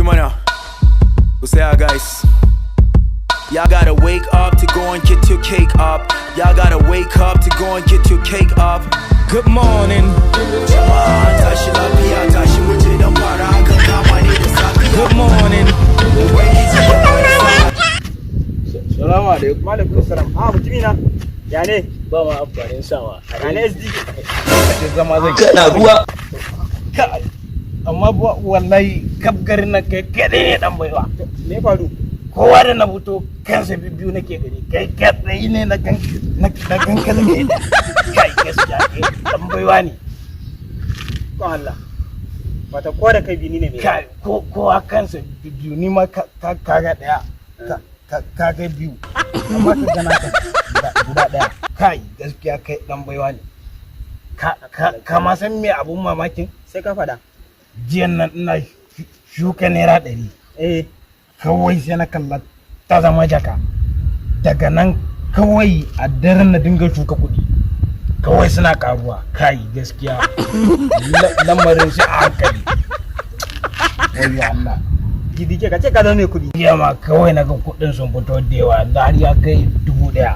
Mana. Ku tsaya, guys. Y'all gotta wake up to go and get your cake up. Y'all gotta wake up to go and get your cake up. Good morning. Jama'a, tashi lafiya, tashi muje dan fara kan kama ne da safiya. Good morning. Ubangiji ya bada sa'a. Salamu alaikum. Alaikum salam. Ah, mutumi na. Ya ne? Ba ma amfanin sawa. Ya ne SD? Kace zama zai. Kana ruwa. Kai. Amma ba wallahi, kaf garin nan kai kadai ne dan baiwa. Me ya faru? Kowa da na fito kansa biyu nake gani. Kai kadai ne na gan ka da kai. Kai, gaskiya kai dan baiwa ne. Ko Allah. Wata ko da kai bini ne mai. Kai, ko kowa kansa biyu, ni ma ka kaga daya. Ka ga biyu. Amma ka gana ka guda daya. Kai, gaskiya kai dan baiwa ne. Ka ma san me abun mamakin? Sai ka faɗa. Jiyan nan ina shuka ₦100. Eh. Kawai sai na kalla ta zama jaka. Daga nan kawai a daren na dinga shuka kuɗi, kawai suna karuwa. Kai, gaskiya lamarin shi a hankali, wayo Allah. Gidi ke ka ce ka zama mai kuɗi. Jiya ma kawai na ga kuɗin sun fito da yawa, yanzu har ya kai 1000.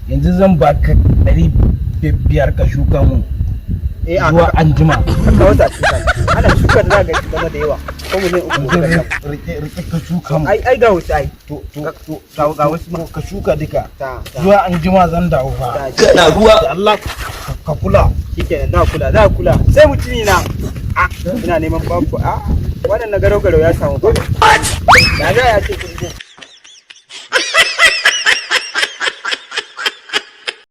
Yanzu zan baka 500 ka shuka mun Eh, a zuwa anjima. Ka kawo ta shuka. Ana shuka da za ga zama da yawa. Ko miliyan 3 ko ka samu. Rike, rike, ka shuka mun. Ai ai ga wasu ai. To, Ga wasu ma. to, ka shuka duka. Ta. Zuwa anjima zan dawo fa. Ta. Kana ruwa. Da Allah ka kula. Shikenan, na kula, za kula. Sai mutumi na. Ah, ina neman babu. Ah, wannan na garau garau ya samu ba. Ya za ya ce kuɗi.